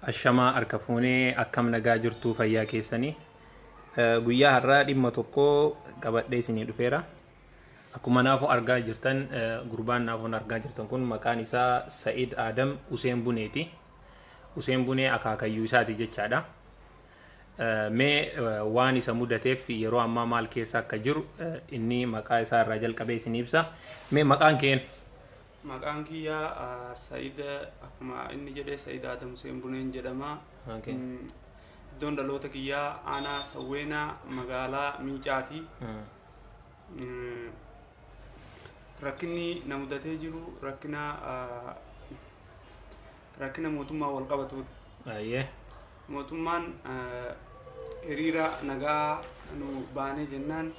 Ashamaa harka fuunee, akkam nagaa jirtuu, fayyaa keessanii? Guyyaa har'aa dhimma tokko qabadhee isinii dhufeera. Akkuma naafuu argaa jirtan, gurbaan naafuun argaa jirtan kun maqaan isaa Sa'id Adam Useen Buneeti. Useen Bunee akaakayyuu isaati jechaadha. Mee waan isa mudateef yeroo ammaa maal keessa akka jiru inni maqaa isaa irraa jalqabee isinii ibsa. Mee maqaan keen? Maqaan kiyya Sa'id, akkuma inni jedhe Sa'id Adam Hussein Buneen jedhama. Iddoon dhaloota kiyyaa aanaa Sawweenaa magaalaa Miicaati. Rakkinni na mudatee jiru rakkina mootummaa wal qabatudha. Mootummaan hiriira nagaa nu baanee jennaan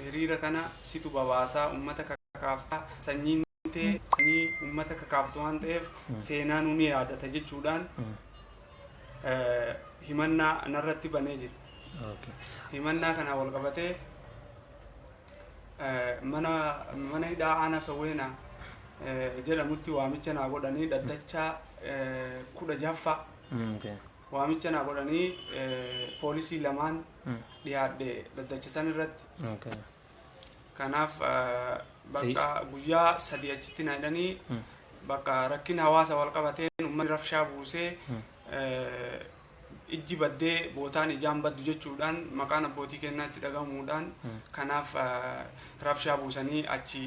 hiriira kana situ babaasaa, uummata kakaaftaa, sanyiin tee sanyii uummata kakaaftu waan ta'eef seenaa nu ni yaadata jechuudhaan himannaa narratti banee jira. Himannaa kana wal qabatee mana hidhaa aanaa Sawweenaa jedhamutti waamicha naa godhanii dhaddacha 16ffaa waamicha naa godhanii poolisii lamaan dhiyaadhe dhaddacha san irratti. Kanaaf bakka guyyaa 3 achitti na hidhanii, bakka rakkina hawaasa wal qabateen uummanni rabshaa buusee ijji baddee bootaan ijaan baddu jechuudhaan maqaan abbootii kennaa itti dhagahamuudhaan, kanaaf rabshaa buusanii achi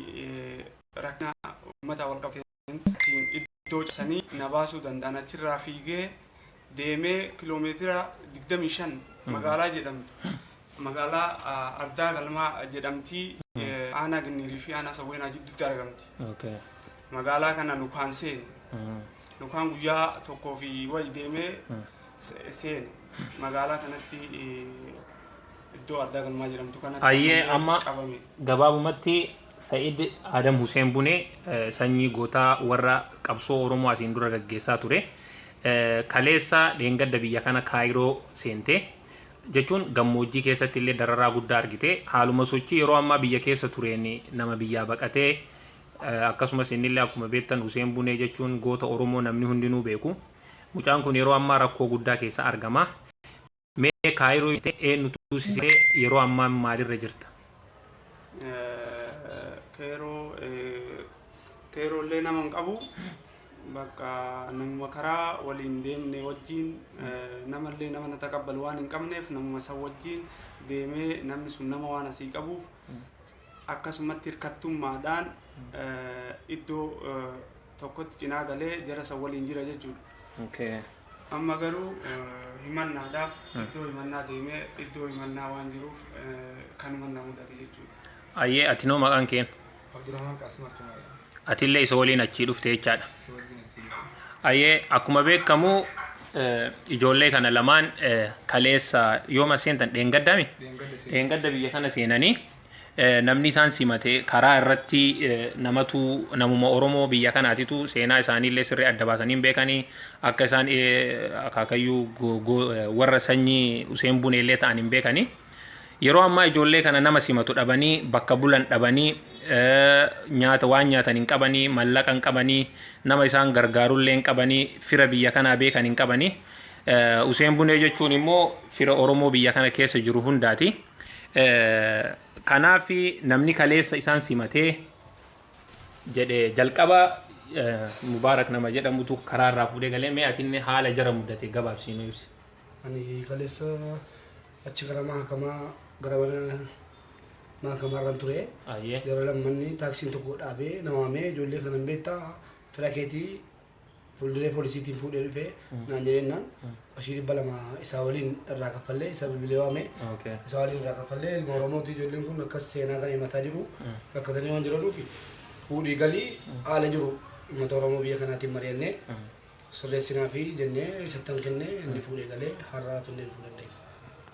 rakkina uummata wal qabateen iddoo cabsanii na baasuu danda'an. Achirraa fiigee deemee kiloomeetira 25 magaalaa jedhamtu, magaalaa Ardaa Galmaa jedhamti, aanaa Ginniirii fi aanaa Sawweenaa jidduutti argamti. Magaalaa kana lukaan seene. Lukaan guyyaa tokkoo fi wayi deemee seene. Magaalaa kanatti iddoo Ardaa Galmaa jedhamtu kanatti Ayyee, amma qabame. Gabaabumatti Sa'id Adam Hussein Bunee sanyii gootaa warra qabsoo Oromoo asiin dura gaggeessaa ture. Kaleessa dheengadda biyya kana Kaayiroo seente. Jechuun gammoojjii keessatti illee dararaa guddaa argite. Haaluma sochii yeroo ammaa biyya keessa tureen nama biyyaa baqatee, akkasumas innillee akkuma beektan Hussein Bunee jechuun goota Oromoo namni hundinuu beeku. Mucaan kun yeroo ammaa rakkoo guddaa keessa argama. Mee Kaayiroo eenyutu sisee, yeroo ammaa maalirra jirta? Keeroo illee nama hin qabu. Bakka namuma karaa waliin deemne wajjin, namallee nama na taqabbalu waan hin qabneef, namuma san wajjin deemee, namni sun nama waan asii qabuuf akkasumatti hirkattummaadhaan iddoo tokkotti cinaa galee jara san waliin jira jechuudha. Amma garuu himannaadhaaf iddoo himannaa deemee, iddoo himannaa waan jiruuf kanuma na mudate jechuudha. Ayyee, atinoo maqaan keen? Abdurrahman Qaasim Artumaa jedhama. Atillee isa waliin achii dhufte jechaadha. Si wajjin achii dhufe. Ayyee, akkuma beekamu ijoollee kana lamaan kaleessa yooma seentan, dheengaddaami? Dheengadda seenan. Dheengadda biyya kana seenanii namni isaan simate karaa irratti namatu, namuma Oromoo biyya kanaatitu seenaa isaaniillee sirrii adda baasanii hin beekanii, akka isaan akaakayyuu warra sanyii Useen Buneellee ta'an hin beekanii. Yeroo ammaa ijoollee kana nama simatu dhabanii, bakka bulan dhabanii, nyaata waan nyaatan hin qabanii, mallaqa hin qabanii, nama isaan gargaarullee hin qabanii, fira biyya kanaa beekan hin qabanii. Useen Bunee jechuun immoo fira Oromoo biyya kana keessa jiru hundaati. Kanaaf namni kaleessa isaan simatee jedhe jalqaba Mubaarak nama jedhamutu karaa irraa fuudhee galee. Mee atinne haala jara mudate gabaabsii nu ibsi. Ani kaleessa achi gara mahakamaa, gara mana mahakamaarraan ture. Jara lammanni taaksiin tokko dhaabee na waamee, ijoollee kana hin beektaa, fira keetii fuulduree poolisiitiin fuudhee dhufee naan jedhennaan, qarshii 200 isaa waliin irraa kaffallee, isa bilbilee waamee isaa waliin irraa kaffallee, ilma Oromooti ijoolleen kun akkas seenaa kana himataa jiru, rakkatanii waan jiranuuf fuudhii galii, haala jiru uummata Oromoo biyya kanaatiin mari'annee sirreessinaa fi jennee isattan kennee, inni fuudhee galee har'aa finnee dhufuu dandeenya.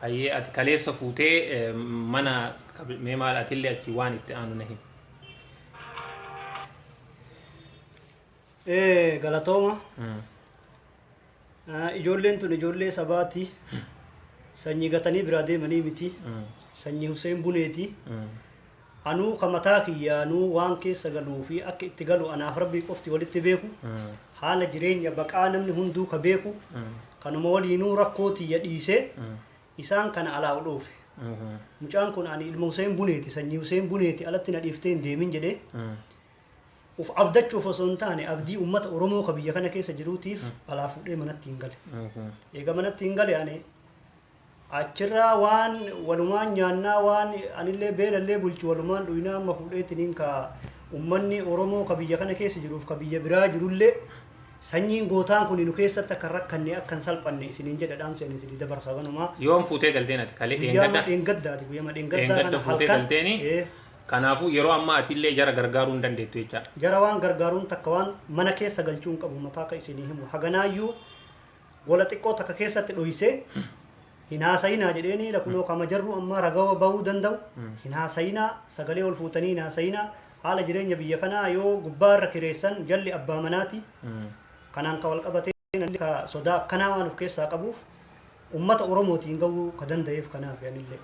Ayyee, ati kaleessa fuutee mana mee maal atillee achi waan itti aanu na himi. Galatooma. Ijoolleen tun ijoollee sabaati. Sanyii gatanii biraa deemanii miti. Sanyii Hussein Buneeti. Anuu ka mataa kiyyaanuu waan keessa galuu fi akka itti galu anaaf Rabbii qofti walitti beeku. Haala jireenya baqaa namni hunduu ka beeku. Kanuma waliinuu rakkoo tiyya dhiisee isaan kana alaa dhoofe. Mucaan kun ani ilma Huseen Buneeti, sanyii Huseen Buneeti, alatti na dhiiftee hin deemin jedhee uf abdachuuf osoo hin taane abdii uummata Oromoo ka biyya kana keessa jiruutiif alaa fuudhee manatti hin gale. Eega manatti hin gale, ani achirraa waan walumaan nyaannaa, waan anillee beelallee bulchu walumaan dhuyinaa, amma fuudheetiniin ka uummanni Oromoo ka biyya kana keessa jiruuf ka biyya biraa jirullee sanyiin gootaan kun nu keessatti akka hin rakkanne, akka hin salphanne isiniin jedha. Dhaamsa inni isinii dabarsa kanumaa. Yoom fuutee galteen ati? Kalee? Guyyaama dheengadda? Dheengaddaati, guyyaama dheengaddaa. Dheengadda kana fuutee halkan galteeni? Ee. Kanaafuu yeroo ammaa atillee jara gargaaruu hin dandeettu jechaadha. Jara waan gargaaruun takka waan mana keessa galchuu hin qabu. Mataa akka isinii himu haganaayyuu gola xiqqoo takka keessatti dhoysee hin haasayinaa jedheeni. Lakunoo kama jarru amma ragawa bahuu danda'u, hin haasayinaa, sagalee ol fuutanii hin haasayinaa. Haala jireenya biyya kanaa yoo gubbaa irra kireessan jalli abbaa manaati. Kanaan ka wal qabatee namni ka sodaa akkanaa waan of keessaa qabuuf ummata Oromootiin gahuu ka danda'eef kanaaf anillee.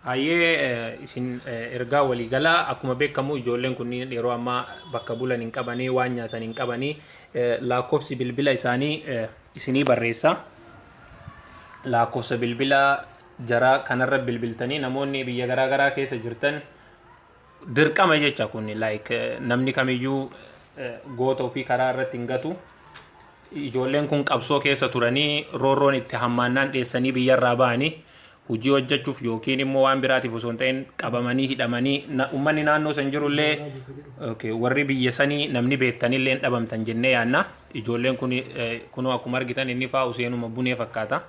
Hayyee, isin ergaa waliigalaa akkuma beekamu ijoolleen kunniin yeroo ammaa bakka bulan hin qabanii, waan nyaatan hin qabanii. Lakkoofsi bilbila isaanii isinii barreessa. Lakkoofsa bilbila jaraa kanarra bilbiltanii namoonni biyya garaa garaa keessa jirtan dirqama jecha kun like namni kamiyyuu goota ofii karaa irratti hin gatu. Ijoolleen kun qabsoo keessa turanii roorroon itti hammaannaan dheessanii biyyarraa ba'anii hojii hojjechuuf yookiin immoo waan biraatiif osoo hin ta'in qabamanii hidhamanii uummanni naannoo san jirullee, okay, warri biyya sanii namni beektanillee hin dhabamtan jennee yaanna. Ijoolleen kun kunoo akkuma argitan inni faa Useenuma Bunee fakkaata.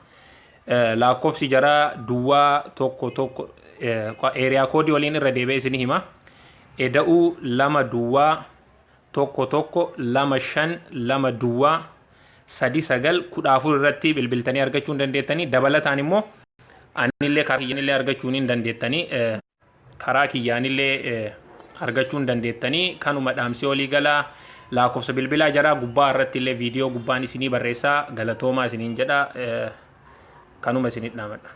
Lakkoofsi jaraa 011 area code waliin irra deebi'ee isin hima. Eda'uu 2 0 1 1 2 5 2 0 3 9 14 irratti bilbiltanii argachuu hin dandeettanii. Dabalataan immoo anillee karaa kiyyaanillee argachuu hin dandeettanii, karaa kiyyaanillee argachuu hin dandeettanii. Kanuma dhaamsee olii galaa lakkoofsa bilbilaa jaraa gubbaa irratti illee viidiyoo gubbaan isinii barreessaa. Galatoomaa isiniin jedha, kanuma isinit dhaamadha.